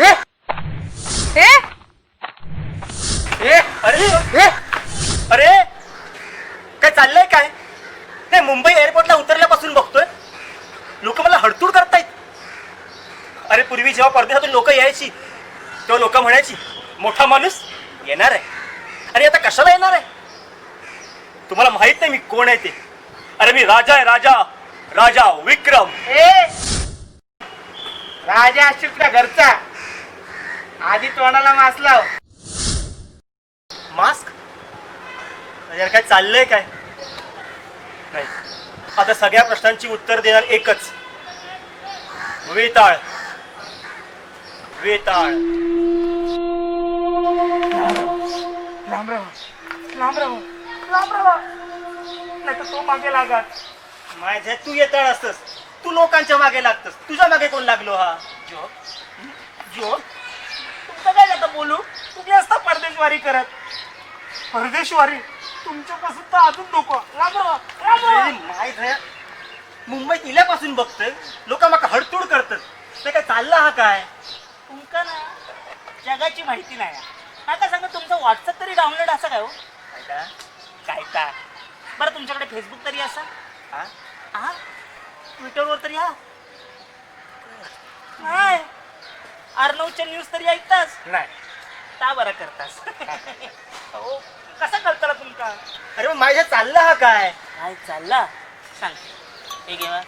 ए ए ए अरे ए अरे, काय चाललंय काय? नाही, मुंबई एअरपोर्टला उतरल्यापासून बघतोय, लोक मला हडतूड करतायत. अरे, पूर्वी जेव्हा परदेशातून लोक यायची तेव्हा लोक म्हणायची, मोठा माणूस येणार आहे. अरे, आता कशाला येणार आहे? तुम्हाला माहित नाही मी कोण आहे ते. अरे, मी राजा आहे, राजा, राजा विक्रम. ए, राजा असशील तुझ्या घरचा. आधी तोंडाला मास्क लाव. मास्क? यार, काय चाललंय काय? नाही, आता सगळ्या प्रश्नांची उत्तर देणार एकच, वेताळ, वेताळ. लांब राहा, लांब राहा, लांब राहा, नाही तर तो मागे लागत. माझ्या, तू येताळ असतस, तू लोकांच्या मागे लागतस. तुझ्या मागे कोण लागलो हा? जो जो तुमचं काय आता बोलू? तुम्ही असता परदेशवारी करत. परदेशवारी तुमच्यापासून तर अजून नको. लांब राहा, लांब राहा. अरे, माय धया, मुंबईत इल्यापासून बघतोय, लोक माका हडतूड करतात. ते काय चाललं हा काय? तुमका ना जगाची माहिती नाही. माका सांगा, तुमचं व्हॉट्सअप तरी डाउनलोड असा काय हो? काय का? काय का? बरं, तुमच्याकडे फेसबुक तरी असा? हा? हा, ट्विटरवर तरी हा? नाही. अर्णवच्या न्यूज तरी ऐकतास? नाही. ता बरं करतास हो. कसा कळतला तुमका? अरे, मग माझ्या चाललं हा काय? काय चालला सांग. हे घे बा.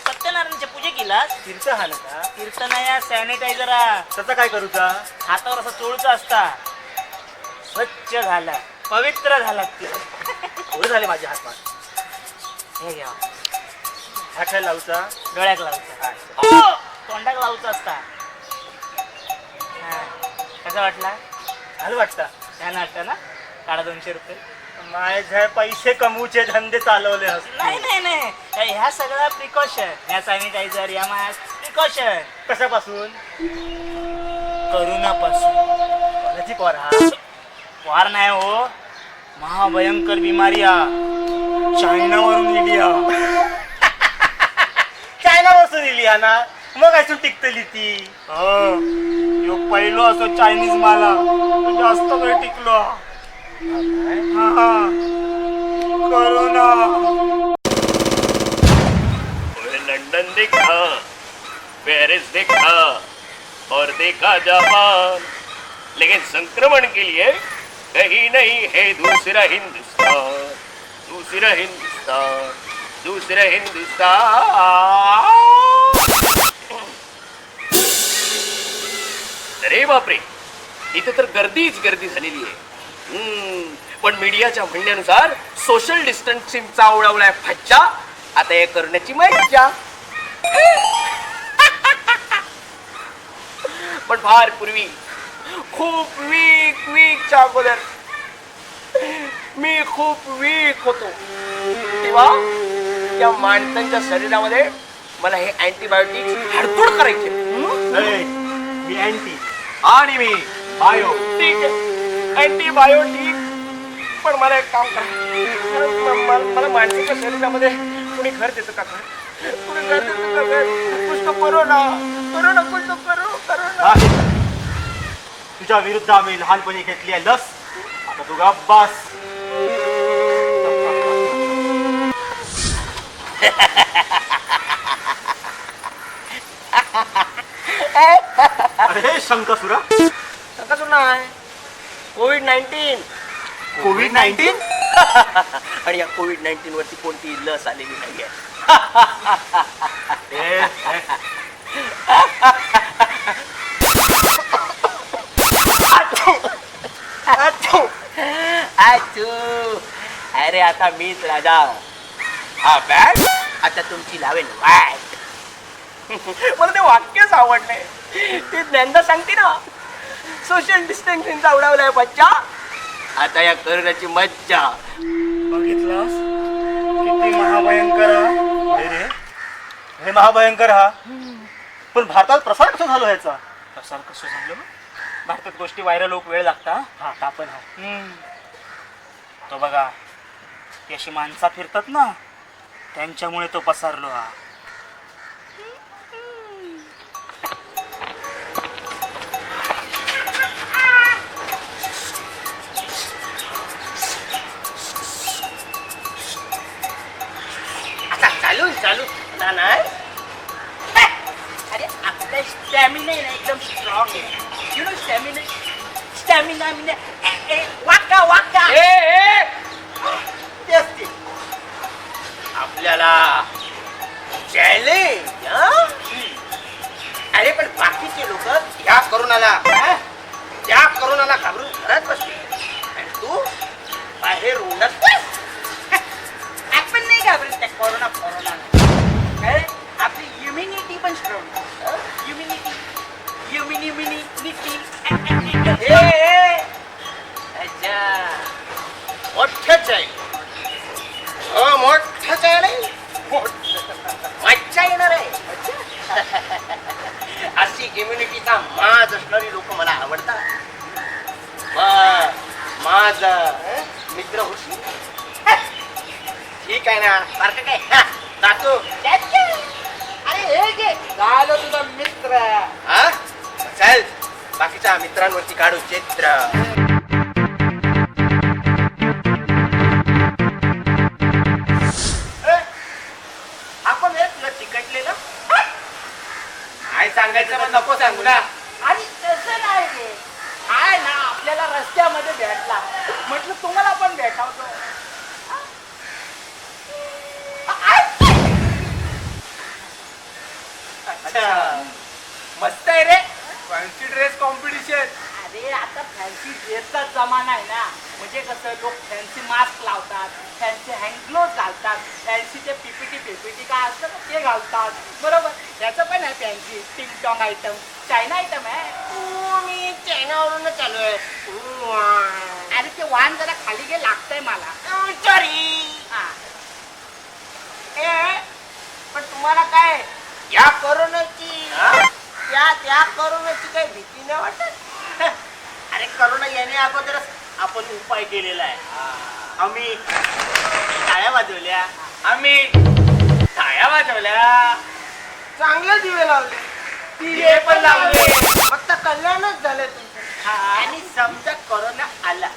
सत्यनारायणच्या पूजे केलास? तीर्थ हा ना का? कीर्तनाया सॅनिटायझर. त्याचा काय करूचा? हातावर असं चोळचा असता. स्वच्छ झाला, पवित्र झाला ते. बरं झाले माझे हात पाय. हे घ्या. हा काय लावचा? डोळ्याक लावचा. ओ, तोंडाक लावचा असता. हा, कसा वाटला? झालं वाटतं. छान वाटतं ना? काढा 200 रुपये. माझ्या, पैसे कमवूचे धंदे चालवले असते. नाही नाही नाही, ह्या सगळ्या प्रिकॉशन, ह्या सॅनिटायझर, ह्या मास्क, प्रिकॉशन. कशापासून? करोनापासून. कोणाची पोर हा? वार नाही हो, महाभयंकर बिमारी हा. चायनावरून इली हा. चायना बसून इली हा ना, मग असून टिकतली ती. हो, ह्यो पहिलो असो चायनीज माला तो जास्त वेळ टिकलो. हा, करोना. लंदन देखा, पेरिस देखा और देखा जापान, लेकिन संक्रमण के लिए कहीं नहीं है दूसरा हिंदुस्तान, दूसरा हिंदुस्तान, दूसरा हिंदुस्तान. अरे बापरे, इथे तर गर्दीच गर्दी झालेली आहे. पण मीडियाच्या म्हणण्यानुसार सोशल डिस्टन्सिंगचा उडवलाय फज्जा, आता हे करण्याची मज्जा. पण फार पूर्वी, खूप वीक वीकच्या अगोदर मी खूप वीक होतो, तेव्हा त्या माणसांच्या शरीरामध्ये मला हे अँटीबायोटिक्स हडतूड करायचे. हम्म? ए, मी अँटी. आणि मी बायोटिक, अँटीबायोटिक. पण मला एक काम करा, मला माणसाच्या शरीरामध्ये कुणी घर देतं का घर? कुणी घर देतं का घर? कुछ तो करो ना, करो ना, कुछ तो करो, करो ना. नाही. तुझ्या विरुद्ध आम्ही लहानपणी घेतली आहे लस, आता तू गप्प बस. अरे शंकासुरा. कसं नाही, कोविड 19. कोविड 19? आणि या कोविड 19 वरती कोणती लस आलेली नाहीये. ए, ए, आचू. अरे, आता मीच राजा. हा बॅग आता तुमची लावेल वाट. मला ते वाक्यच आवडले. ते ज्ञानदा सांगते ना, सोशल डिस्टन्सिंगचा उडावलाय बच्चा, आता या करोनाची मज्जा. बघितलास किती महाभयंकर हा? हे रे, हे महाभयंकर हा. पण भारतात प्रसार कसा झाला ह्याचा? प्रसार कसं झालं? भारतात गोष्टी व्हायरल होऊक वेळ लागता. हा, का पण हा. हम्म. तो बघा, ती अशी माणसा फिरतात ना, त्यांच्यामुळे तो पसारलो हा. चालू ना नाही. अरे आपला स्टॅमिना आहे ना एकदम स्ट्रॉंग आहे. You know stamina, stamina म्हणजे वाका वाका. ए ए तेच ते आपल्याला चॅलेंज. अरे पण बाकीचे लोक या करोनाला, हा? त्या करोनाला घाबरून घरात बसले आणि तू बाहेर उन्हात बस. आपण नाही घाबरत त्या कोरोना कोरोना. आपली इम्युनिटी पण स्ट्रॉंग. Immunity immunity. अच्छा, मोठंच आहे. हो, मोठंच आहे नाही, मज्जा येणार आहे. अशी इम्युनिटीचा माज असणारी लोक मला आवडतात. माझ मित्र होशील? ठीक आहे ना, सारखं काय जातो. अरे हे घे, झालं तुझा मित्र. हा चल, बाकीच्या मित्रांवरती काढू चित्र. आपण हे तुला चिकटलेलं काय सांगायचं पण नको सांगू ना. आणि तसं नाही रे, काय ना आपल्याला रस्त्यामध्ये भेटला, म्हटलं तुम्हाला पण भेटावतो. अच्छा, मस्त आहे रे फॅन्सी ड्रेस कॉम्पिटिशन. अरे आता फॅन्सी ड्रेसचा जमाना आहे ना, म्हणजे कसं लोक फॅन्सी मास्क लावतात, फॅन्सी हँड ग्लोव्ह घालतात, फॅन्सी ते पीपीटी पीपीटी काय असतं ना ते घालतात, बरोबर? याचं पण आहे फॅन्सी टिंगटॉंग आयटम, चायना आयटम आहे. मी चायनावरून चालू आहे. अरे ते वाहन जरा खाली गे, लागतंय मला. सॉरी. हा. ए, पण तुम्हाला काय या करोनाची, त्या त्या करोनाची काही भीती नाही वाटत? अरे करोना येण्या अगोदरच आपण उपाय केलेला आहे. आम्ही टाळ्या वाजवल्या, आम्ही टाळ्या वाजवल्या, चांगले दिवे लावले, दिवे पण लावले. फक्त कल्याणच झालंय तुमचं. आणि समजा करोना आला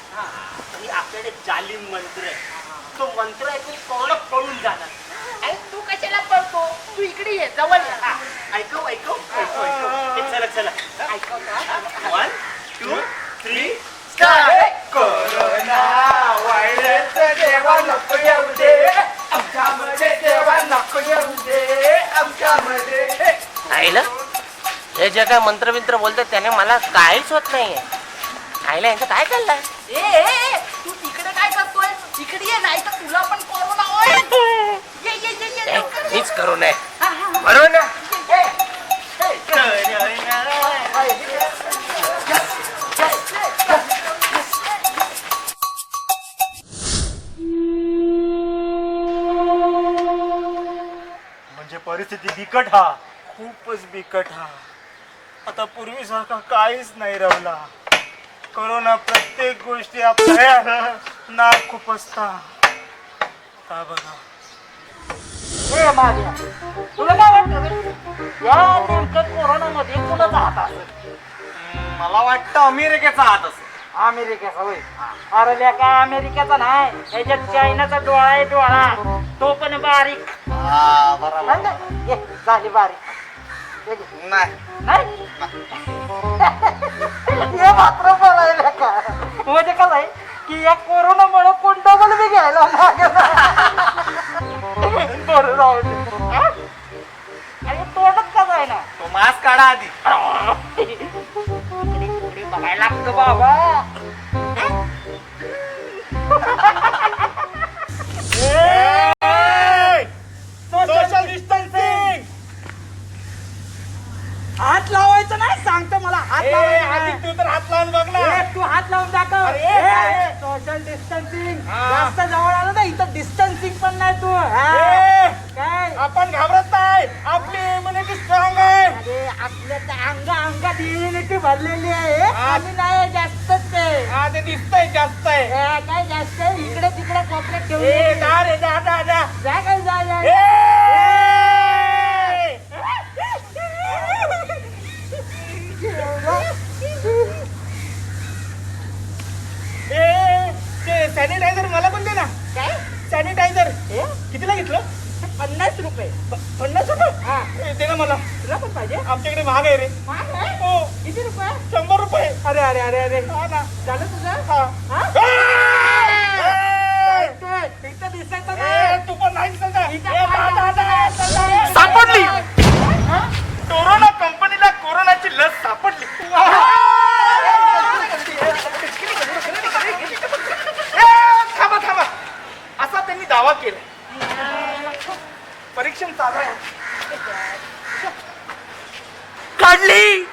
तरी आपल्याकडे जालिम मंत्र आहे, तो मंत्र ऐकून करोना पळून जाणार. अरे तू कशाला पळतो, तू इकडे ये जवळ ये. हा. ऐकव ऐकव ऐकव ऐकव. हे चला चला. ऐकव का? 1 2 3 स्टार्ट. कोरोना व्हायरस देवा नको येऊ दे आमच्यामध्ये, देवा नको येऊ दे आमच्यामध्ये. आईला हे जे काय मंत्रबिंत्र बोलतात त्याने मला काहीच होत नाहीये. आईला यांचं काय चाललंय? ए, ए, ए, तू तिकडे काय करतोय? इकडे ये, नाही तर तुला पण कोरोना होईल. ये ये ये ये लवकर ये. मीच करू नये हा, हा, हा. बरोबर ना? म्हणजे परिस्थिती बिकट हा, खूपच बिकट हा. आता पूर्वीसारखा काहीच नाही राहिला. कोरोना प्रत्येक गोष्टी आपल्या नाक खुपसता. का बघा. ए, माग्या, तुला काय वाटतं रे? या नेमकं कोरोनामध्ये कुणाचा हात असेल? मला वाटतं अमेरिकेचा हात असेल. अमेरिकेचा होय? अरे लेका, अमेरिकेचा नाही, याच्यात चायनाचा डोळा आहे, डोळा, तो पण बारीक. नाही, नाही. ये, झाली बारीक. ये घे. नाही. नाही, हे मात्र बोलायला का, म्हणजे कसं आहे की या कोरोनामुळे कोण डबल बी घ्यायला मागं. बरं जाऊ दे. हा? अरे तोंडच कसं आहे ना. तो मास्क काढा आधी. इकडे तिकडे बघायला लागतं बाबा. Social distancing. हात लावायचं नाही सांगतो मला, हात लावायचा नाही. तू तर हात लावून बघ ना. ए, तू हात लावून दाखव. अरे, ए, सोशल डिस्टन्सिंग. हा. जास्त जवळ आलं ना इथं डिस्टन्सिंग पण नाही तू. हा. ए, काय? आपण घाबरत नाही, आपली इम्युनिटी स्ट्रॉंग आहे. अरे आपल्या तर अंगा अंगात इम्युनिटी भरलेली आहे. हा. आम्ही नाही जास्तच आहे. हा ते दिसतंय जास्त आहे. ए, काय जास्त आहे? इकडे तिकडे कोपऱ्यात ए ठेवले. जा रे जा जा जा. जा काय जा जा. ए! ए, ते सॅनिटायझर मला पण दे ना. काय? सॅनिटायझर ए, कितीला घेतलं? 50. रुपये. 50 रुपये? हा. ए, दे ना मला. तुला पण पाहिजे? आमच्याकडे महाग आहे रे. महाग आहे? हो. किती रुपये? 100 रुपये. अरे अरे अरे अरे. हा ना. झालं तुझं? हा. हा? ए! ते, इथं दिसायचं ए, नाही. तू पण नाही दिसत आहे. इथं ए, काय दादा, दादा, दादा. सापडली. हा? कोरोना कंपनीला कोरोनाची लस सापडली. ए, थांबा थांबा, असा त्यांनी दावा केला. परीक्षण चालू आहे. काढली.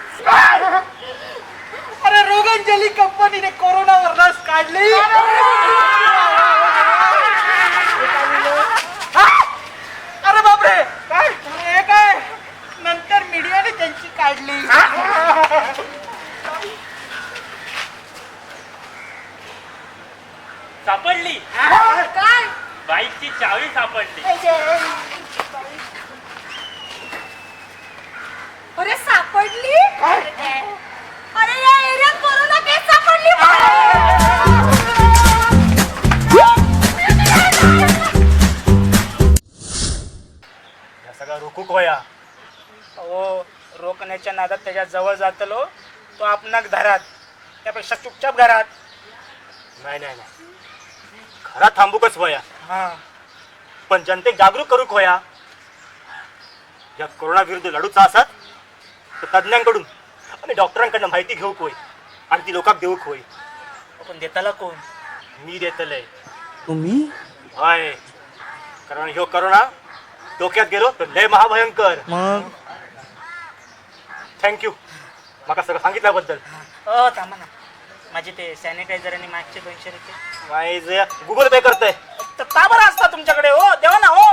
अरे, रोगंजली कंपनीने कोरोनावर लस काढली. हा? अरे बापरे, काय हे काय? नंतर मीडियाने त्यांची काढली. सापडली. काय? बाईकची चावी सापडली. अरे, सापडली? अरे, या एरियात कोरोना केस सापडली. या सगळा रोखूक होया. हो, रोखण्याच्या नादात त्याच्या जवळ जातलो तो आपणाक घरात, त्यापेक्षा चुपचाप घरात. नाही नाही नाही, घरात थांबूकच होया. हा. पण जनतेक जागरूक करूक होया. या कोरोना विरुद्ध लढूचा असत तर तज्ज्ञांकडून आणि डॉक्टरांकडनं माहिती घेऊक होई आणि ती लोकांक देऊक होई. पण देताला कोण? मी देतलंय. तुम्ही? होय, कारण ह्यो करोना डोक्यात गेलो तर लय महाभयंकर. मग? Thank you माका सगळं सांगितल्याबद्दल. अ, थांबा ना, माझे ते सॅनिटायझर आणि मागचे 200 रुपये. गुगल पे करतोय. तर का बरं असता तुमच्याकडे हो? देवा ना हो.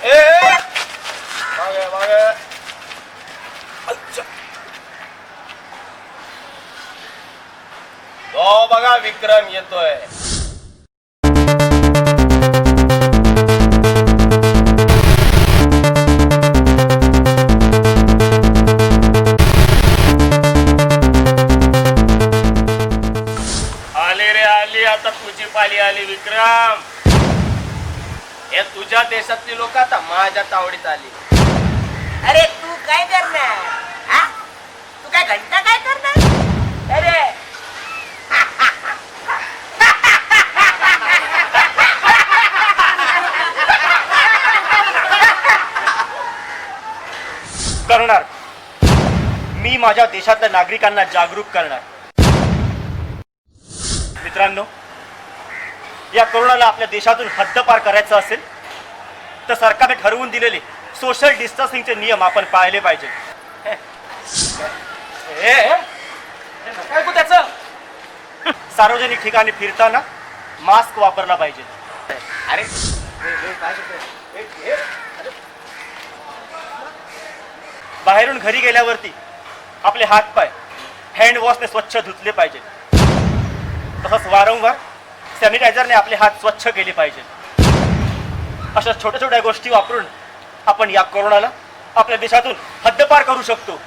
ए, ए, मागे मागे. अच्छा. तो बघा, विक्रम येतोय. आले रे आली, आता तुझी पाली आली विक्रम. हे तुझ्या देशातली लोक आता माझ्या तावडीत आली. अरे, तू काय करणार? हा? तू काय घंटा काय करणार? अरे. करणार. मी माझ्या देशातल्या नागरिकांना जागरूक करणार. मित्रांनो, या कोरोनाला आपल्या देशातून हद्दपार करायचं असेल तर सरकारने ठरवून दिलेले सोशल डिस्टन्सिंगचे नियम आपण पाळले पाहिजे. ए, ए, काय ऐकू त्याचं. सार्वजनिक ठिकाणी फिरताना मास्क वापरला पाहिजे. अरे ए, ए, काय करतोय? ए, ए, बाहेरून घरी गेल्यावरती आपले हातपाय हँड वॉशने स्वच्छ धुतले पाहिजे. तसंच वारंवार सॅनिटायझरने आपले हात स्वच्छ केले पाहिजे. अशा छोट्या छोट्या गोष्टी वापरून आपण या कोरोनाला आपल्या देशातून हद्दपार करू शकतो.